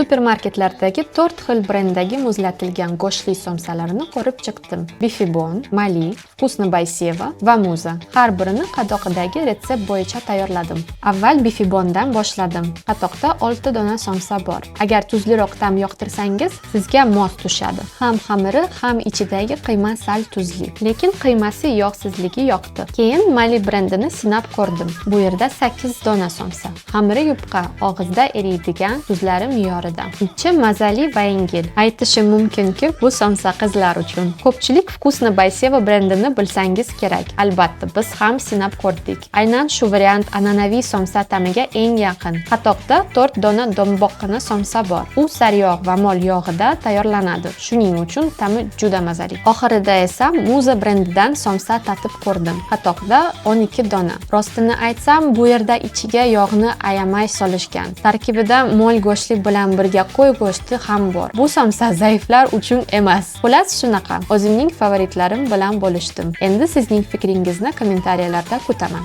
Supermarketlardagi to'rt xil brenddagi muzlatilgan go'shtli somsalarni ko'rib chiqdim: Bifibon, Mali, Вкусно by Seva va Muza. Har birini qadoqidagi retsept bo'yicha tayyorladim. Avval Bifibondan boshladim. Qadoqda 6 dona somsa bor. Agar tuzliroq ta'm yoqtirsangiz, sizga mos tushadi. Ham xamiri, ham ichidagi qiyma sal tuzli, lekin qiymasi yog'sizligi yoqdi. Keyin Mali brendini sinab ko'rdim. Bu yerda 8 dona somsa. Xamiri yupqa, og'izda eriydigan, tuzlari me'yorida. Ichi mazali va yengil. Aytishim mumkinki, bu somsa qizlar uchun. Ko'pchilik Вкусно by Seva brendini bilsangiz kerak. Albatta, biz ham sinab ko'rdik. Aynan shu variant an'anaviy somsa ta'miga eng yaqin. Qadoqda 4 dona do'mboqqina somsa bor. U sariyog' va mol yog'ida tayyorlanadi. Shuning uchun ta'mi juda mazali. Oxirida esa Muza brendidan somsa tatib ko'rdim. Qadoqda 12 dona. Rostini aytsam, bu yerda ichiga yog'ni ayamay solishgan. Tarkibida mol go'shti bilan birga qo'y go'shti ham bor. Bu somsa zaiflar uchun emas. Xullas, shunaqa. O'zimning favoritlarim bilan bo'lishdim. Endi sizning fikringizni kommentariyalarda kutaman.